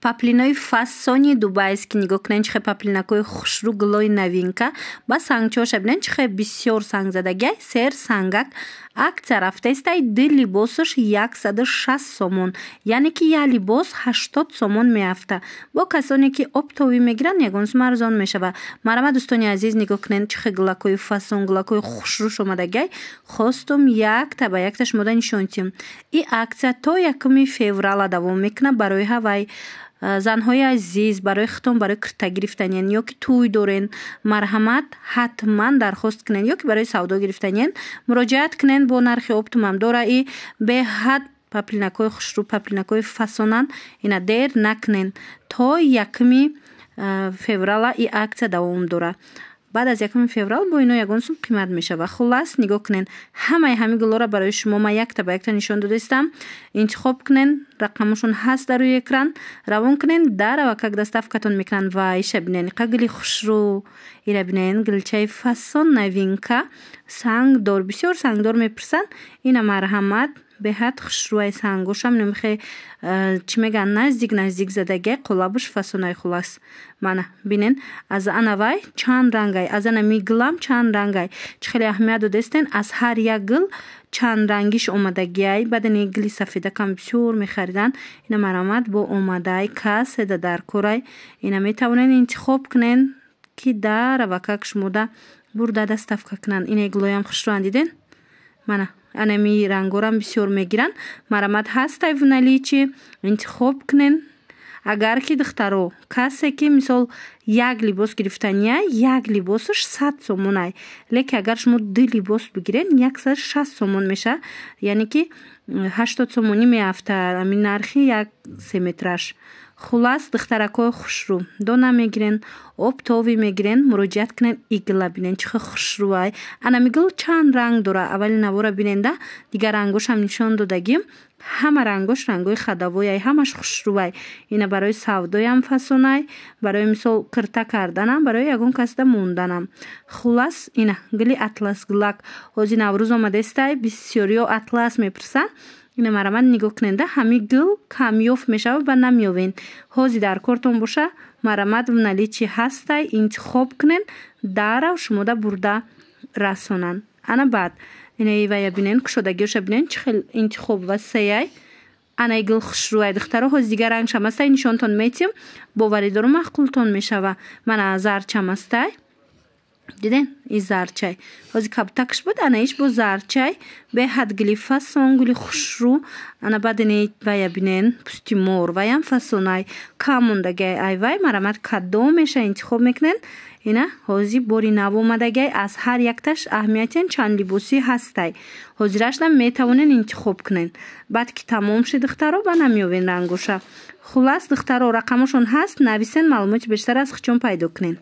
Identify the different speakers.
Speaker 1: Паплинои фасони дубайский, нигоҳ кунед, чӣ хел паплинакҳои хушрӯ, гулои новинка. Ба сангчаҳоша бинед, чӣ хел бисёр сангзадагиай, сер сангак. Акция рафтаистай, ду либосаш 160 сомон, яъне ки як либос 80 сомон меафта. Бо касоне ки оптовый мегиранд, ягон сум арзон мешавад. Марама, дӯстони азиз, нигоҳ кунед, чӣ хел гулакҳои фасон, гулакҳои хушрӯш омадагиай. Хостум якта ба якта шумода нишон диҳем. И акция то 1 феврала давом мекунад. Барои ҳавай, занҳои азиз, барои худтон, барои кирта гирифтаниян ё ки тӯй дорен, марҳамат, ҳатман дархост кунед, ё ки барои савдо гирифтаниян муроҷиат кунед. Бо нархи оптом дора. И беҳад паплинакҳои хушрӯ, паплинакҳои фасонанд. Ина, дер накунед, то 1 феврала и акция давом дорад. Баъд аз 1 феврал бо ино ягон сум қимат мешавад. Хуллас, нигоҳ кунед, ҳамаи ҳамин гулҳоро барои шумо ман якта ба якта нишон додаистам. Интихоб кунед, рақамошон ҳаст дар рӯи экран, равон кунед, дар авакак доставкатон мекунанд. Ва иша бинед, иқа гули хушрӯ, ира бинед, гулчаи фасон, новинка, сангдор. Бисёр сангдор мепурсанд. Ина, марҳамат, беҳад хушрӯай сангошам, намихе чӣ мегӯянд, наздик наздик задагиай, қолабуш фасонай. Хуллас, мана бинен, аз анавай чанд рангай, аз анами гулам чанд рангай. Чӣ хеле аҳамият додаистен, аз ҳар як гул чанд рангиш омадагиай. Баъд ини гули сафедакам бисёр мехариданд. Ина, марҳамат, бо омадай, каседа дар корай, ина метавонед интихоб кунед, ки дар авакак шумода бурда доставка кунанд. Ина гулоям хушрӯянд, диден? Мана, анами рангорам бисёр мегиранд. Марҳамат, ҳастай в наличии, интихоб кунен. Агар ки, духтаро, касе ки мисол як либос гирифтания, як либосаш 100 сомонай, лекин агар шумо ду либос бигирен, 160 сомон мешавад, яъне ки 80 сомонӣ меафтад ҳамин нархи як семетраш. Хуллас, духтаракҳои хушрӯ, дона мегирен, оптовый мегирен, муроҷиат кунед. Игла бинен, чӣ хел хушрӯай. Анами гул чанд ранг дора, аввали навора биненда, дигар рангошам нишон додагим. Ҳама рангош рангои ходовойай, ҳамаш хушрӯвай. Ина барои савдоям фасонай, барои мисол кирта карданам, барои ягон касда монданам. Хуллас, ина гули атлас гулак. Ҳозир Наврӯз омадаистай, бисёриё атлас мепурсанд. Ина, марҳамат, нигоҳ кунед, ҳами гул камёфт мешавад ва намеёвен. Ҳозир дар кортон боша, марҳамат, в наличии ҳастай, интихоб кунед, дарав шумода бурда расонанд. Ана баъд инаивая бинен, кушодагиёша бинен, чӣ хел интихоб васеяй. Анаи гул хушрӯай, духтаро. Ҳозир дигар рангшам ҳастай, нишонтон метиҳам, боварӣ дорум, маъқултон мешава. Мана, зарчам ҳастай, диден? И зарчай, ҳозир кабутакш буд, ана иш бо зарчай. Беҳад гули фасон, гули хушрӯ. Ана баъд ини вая бинен, пусти мор, ваям фасонай, кам мондагиай ай вай. Марҳамат, кадомеша интихоб мекунед. Ина ҳозир бори нав омадагиай, аз ҳар якташ аҳамиятен чанд либосӣ ҳастай. Ҳозирашам метавонед интихоб кунед. Баъд ки тамом шид, духтаро, ба намеёвен рангоша. Хуллас, духтаро, рақамошон ҳаст, нависен, маълумоти бештар аз хучон пайдо кунед.